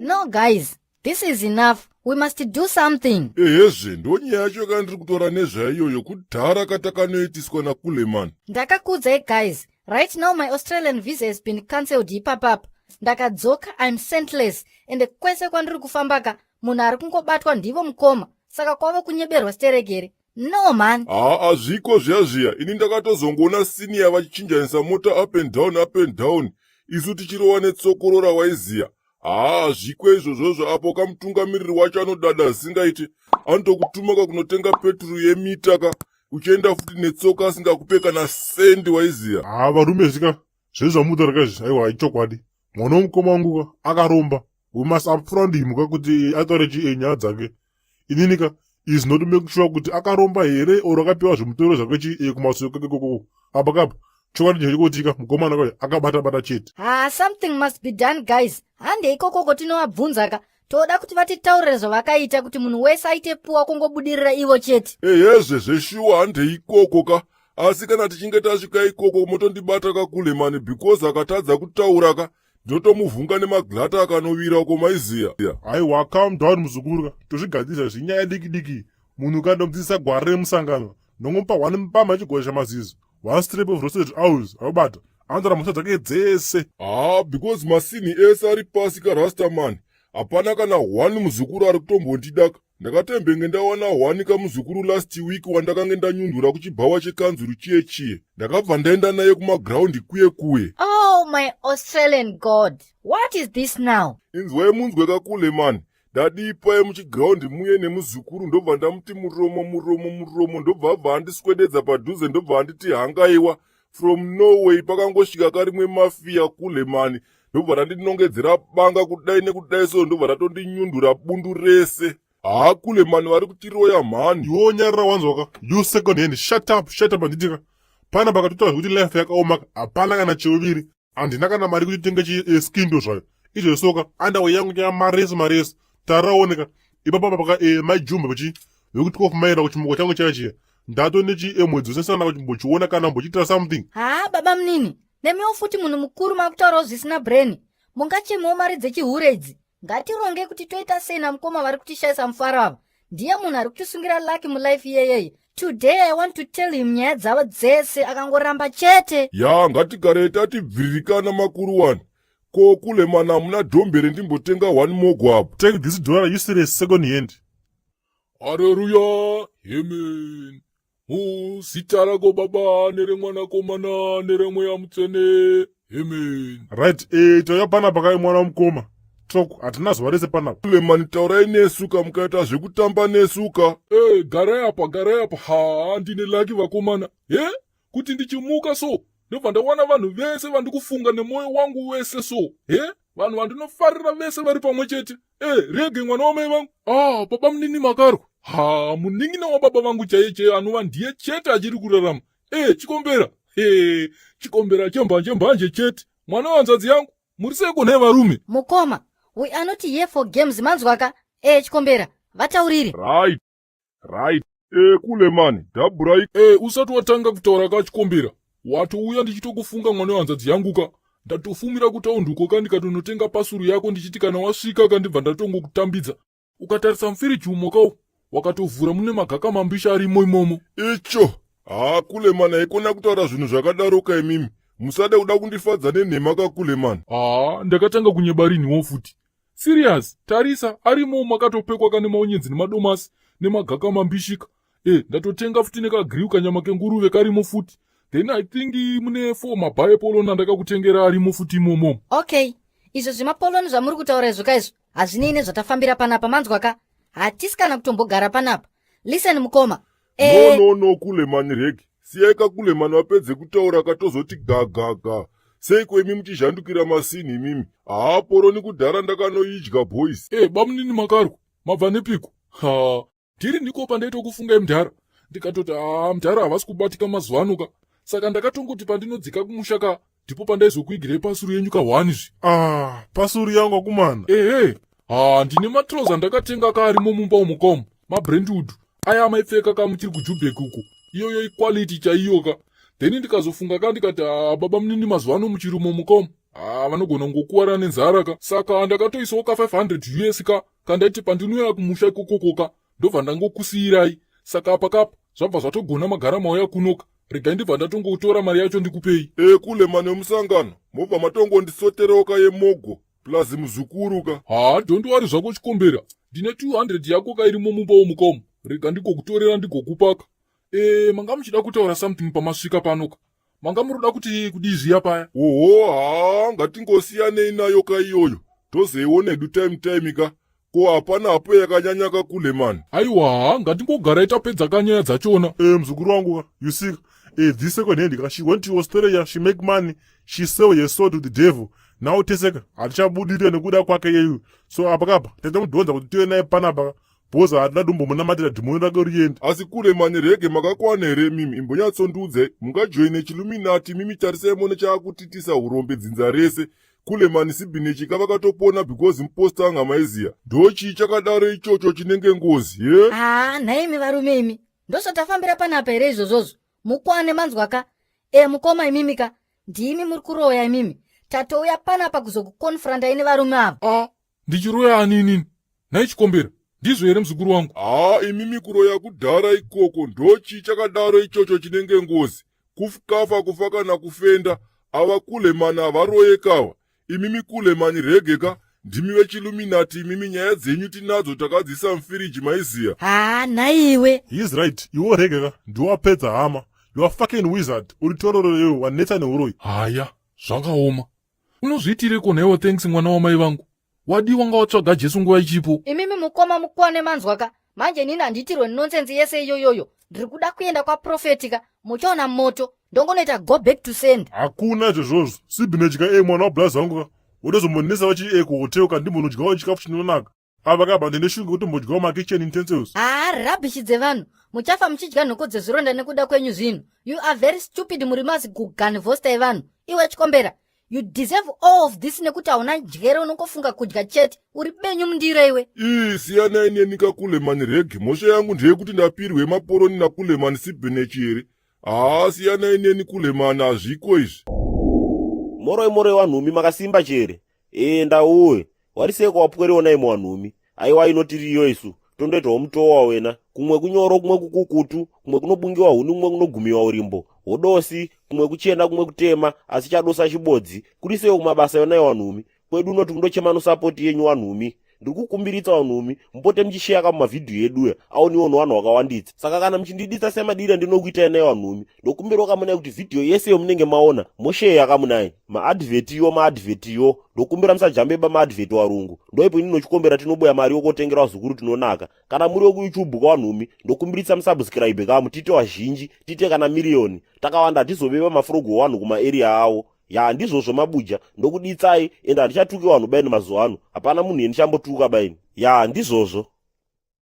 No guys, this is enough. We must do something. Ehezve, ndonyaya yacho kandiri kutora nezvaiyoyo kudhara katakanoitiswa naKuleman. Ndakakuudzai guys, right now my Australian visa has been cancelled ipapapa. Ndakadzoka, I'm sentless, ende kwese kwandiri kufambaka munhu ari kungobatwa ndivo mukoma, saka kwave kunyeberwa sterekere. No man. Haa, hazviko zviya zviya. Ini ndakatozongoona senior vachichinjanisa mota up and down, up and down, isu tichirova netsokorora, waiziya. Haa, hazviko izvozvozvo. Apo kamutungamiriri wacho anodada zvisingaiti, anotokutuma kakunotenga peturu yemita ka, uchienda futi netsoka, asingakupe kana sendi, waiziya. Haa varume, zvika zvezvamutaura kaizvi, aiwa, ichokwadi. Mwana womukoma wangu ka akaromba. We must upfront him ka kuti ataure chi nyaya dzake. Inini ka is not make sure kuti akaromba here or akapiwa zvimutoro zvake chi kumasuo kake kokoko. Apa kapa chokwadi chechikutika mukomana kayo akabata bata chete. Ha, something must be done guys. Hande ikokoko tinovabvunza ka. Toda kuti vatitaurire zvavakaita kuti munhu wese aite puwa kungobudirira ivo chete. Ehezve, zveshuwa, handei ikoko ka. Asi kana tichinge tasvika ikoko, motondibata kaKulemani, because akatadza kutaura ka, ndinotomuvhunga nemaglata akanovira uko, maiziya. Aiwa, calm down muzukuru ka, tozvigadzirisa zvinyaya diki diki. Munhu kandomudzidzisa gwara remusangano, ndongomupa one mbama yechigosha mazizo, one strip of roasted owls, aubata anotaura mhosva dzake dzese. Haa, because masini ese ari pasi karastaman, hapana kana one muzukuru ari kutombondidaka. Ndakatembenge ndawana one kamuzukuru last week wandakange ndanyundura kuchibhawa chekanzuru chiye chiye, ndakabva ndaenda naye kumagraundi kuye kuye. Oh my Australian God, what is this now? Inzwai munzwe kaKuleman. Ndadipai muchigraundi muye nemuzukuru, ndobva ndamuti muromo, muromo, muromo, ndobva abva andiswededza padhuze, ndobva anditi hangaiwa. From nowhere pakangosvika karimwe mafia, Kulemani, ndobva randinongedzera banga kudai nekudai so, ndobva ratondinyundura bundu rese. Haa Kulemani, vari kutiroya mhani. Iwe nyarara, wanzwaka? You second hand, shut up, shut up. Handitika pana pakatotaura zvekuti life yakaoma, hapana kana cheuviri. Handina kana mari kuti tenge chiskindo zvayo izvosoka. Andawo yangu yamaresi maresi, taraoneka ipapa paka maijumba pachi vekuti 12 maira kuchimuko changu chaya chiya, ndato nechi mwedzi usesana kuchimbochiona kana mbochiitira something. Haa baba munini, nemiwo futi munhu mukuru makutaurawo zvisina brain. Mungachemewo mari dzechihure idzi. Ngatironge kuti toita sei namukoma vari kutishayisa mufaro ava. Ndiye munhu ari kutisungira lucky mulife iyeyeye. Today I want to tell him nyaya dzavo dzese, akangoramba chete. Ya, ngatigarei tatibviririkana makuru wani. Ko Kulemana, hamuna dhombere ndimbotenga one mogo apo? Take this dollar, useless second hand. Hareruya, amen. Muzita rako Baba, neremwanakomana, neremweya mutsvene, amen. Right, tauya panapa kai mwana wamukoma Tok, hatina zuva rese panapa. Kulemani, taurai nesuka, mukaita zvekutamba nesuka. E, garai apa, garai apa. Ha, ndine lucky vakomana he, kuti ndichimuka so ndobva ndawana vanhu vese vandikufunga nemwoyo wangu wese so he, vanhu vandinofarira vese vari pamwe chete. E, rege mwana wamai vangu. Ah, baba munini makarwa. Ha, munin'ina wababa vangu chaiye chaiye anova ndiye chete achiri kurarama. E, chikombera he, chikombera chembanje mbanje chete, mwana wanzvadzi yangu. Muri sei kune varume? Mukoma, we are not here for games, manzwaka? E, chikombera, vataurire. Right. E, Kulemani, dhabhurai. E, usati watanga kutaura kachikombera, watouya ndichitokufunga mwana wehanzvadzi yangu ka. Ndatofumira kutaunduko ka, ndikatonotenga pasuru yako ndichiti kana wasvika ka ndibva ndatongokutambidza. Ukatarisa mufiriji umo kau wakatovhura, mune magaka mambisha arimo imomo. Icho. Haa Kulemani, haikona kutaura zvinhu zvakadaro kaimimi. Musade kuda kundifadza nenhema kaKulemani. Haa, ndakatanga kunyeba rinhiwo futi? Serious, tarisa, arimo makatopekwa kane maonyenzi nemadomasi nemagaka mambishika. E, ndatotenga futi nekagrill kanyama kenguruve karimo futi. Then I think mune four mabhaye poloni andakakutengera arimo futi imomo. Okay, izvo zvemapoloni zvamuri kutaura izvo kaizvo hazvinei nezvatafambira panapa, manzwaka? Hatisi kana kutombogara panapa. Listen mukoma. No, no, no, Kulemani, regi. Siyai kaKulemani vapedze kutaura katozoti gagaga. Seiko imi muchizhandukira masini imimi? Haa, poroni kudhara ndakanoidya, boys. E, bamunini makarwa, mabva nepiko? Ha, ndiri ndiko pandaitokufungai mudhara, ndikatoti haa, mudhara havasi kubatika mazuva ano ka, saka ndakatongoti pandinodzika kumusha ka ndipo pandaizokuigirei pasuru yenyu ka 1 zvi. Ah, pasuru yangu akumana. Ehe, ha, ndine matroza ndakatenga ka arimo mumba umo komo, mabrandwood aya amaipfeka ka muchiri kuJubek uko, iyoyo iquality chaiyo ka. Then ndikazofunga ka ndikati, ha, baba munini mazuva ano muchiri umo mukomo. Haa vanogona kungokuwara nenzara ka. Saka ndakatoisawo ka 500 us ka kandaiti pandinouya kumusha ikokokoka ndobva ndangokusiyirai. Saka apa kapa zvabva zvatogona magara mauya kunoka. Regai ndibva ndatongotora mari yacho ndikupei. E kule mane wemusangano mobva matongondisoterawo ka yemogo plus muzukuru ka. Haa don't worry zvako chikombera. Ndine 200 yako ka irimo mumba umu ka umu. Rega ndigokutorera ndigokupaka. E manga muchida kutaura something pamasvika pano ka. Manga muruda kuti kudii zviya paya? Oho haa ngatingosiyanei nayo ka iyoyo tozoiona hedu time time ka. Ko hapana hapo yakanyanya ka kule man. Aiwa haa ngatingogarai tapedza ka nyaya dzachona. Eh mzukuru wangu ka you see eh this second hand ka she went to Australia she make money she sell her soul to the devil now tese ka hatichabudire nekuda kwake yeyu so apa kapa taita kudhonza kuti tive naye panapa ka bhoza hatina dombomunamatira dhimoni rake riende. Asi kule mani rege makakwana here mimi imbonyatsondiudzai mungajoine chiluminati mimi tarisai mone chaakutitisa hurombe dzinza rese kule mani sibinechi ka vakatopona because muposta anga maiziya ndochii chakadaro ichocho chinenge ngozi ye Haa nhaimi varume imi ndozvatafambira panapa here izvozvozvo mukwane manzwa ka e mukoma imimi ka ndimi muri kuroya imimi tatouya panapa kuzokukonfrontai nevarume ava A ndichiroya ani inini? Nhai chikombera ndizvo here muzukuru wangu? Haa imimi kuroya kudhara ikoko ndochii chakadaro ichocho chinenge ngozi kufkafa kufa kana kufenda ava kule mani havaroyekawa imimi kule mani rege ka ndimi vechiluminati imimi nyaya dzenyu tinadzo takadziisa mufiriji maiziya. Haa nhaiwe. He is right iwe rege ka ndiwe wapedza hama you are fucking wizard uri tororo iwe wanetsa neuroyi. Haya zvakaoma unozviitireko nhaiwa thanks mwana wamai vangu wadii wanga watsvaga jesu nguva ichipo. Imimi mukoma mukwane manzwa ka manje inini handiitirwe nonsense yese iyoyoyo ndiri kuda kuenda kwaprofeti ka muchaona moto ndongonoita go back to send. Hakuna izvozvozvo sibhineji ka e mwana wablazi wangu ka wotozombonetsa vachi e kuhotel ka ndimbonodyawo chikafu chinonaka ava ka bande neshungu yekutombodyawo makitchen utensils. Haa rubbish dzevanhu muchafa muchidya nhoko dzezvironda nekuda kwenyu zvinhu you are very stupid muri mazi guganvosta evanhu iwe chikombera You deserve all of this nekuti hauna njere unongofunga kudya chete uri benyu mundiro iwe. Ii siyanai neni kakulemani reg mhosva yangu ndeyekuti ndapirwe maporoni nakulemani sibenechi here haa siyanai neni kulemani hazviko izvi. Moroi moroi wanhumi makasimba chere ee ndauwe wariseko wapwere onai muwanhumi aiwa inotiriyo isu tondoitawo mutowa wena kumwe kunyoro kumwe kukukutu kumwe kunobungiwa huni kumwe kunogumiwa urimbo hodosi kumwe kuchena kumwe kutema asi chadosa chibodzi kuri seyo kumabasa yonai wanhumi kwedu unoti kundochema nosapoti yenyu wanhumi ndiri kukumbiritsa vanhumi mupote muchisheya ka mumavhidhiyo eduya aoniwo nevanhu vakawanditsa saka kana muchindiditsa semadiri andinokuitai nayo vanhumi ndokumbirawo kamunai kuti vhidhiyo yese yomunenge maona mosheya kamunai maadvhetiyo maadvhetiyo ndokumbira musajambe bamaadvheti warungu ndoipo ini nochikombera tinoboya mari yokotengera vazukuru tinonaka kana muri wekuyoutube kawanhumi ndokumbiritsa musubscribe kamu tiite wazhinji tiite kana miriyoni takawanda hatizove vamafrogo wanhu kumaarea awo ya ndizvozvo mabuja ndokuditsai ende handichatuki vanhu baini mazuva ano hapana munhu yendichambotuka baini ya ndizvozvo.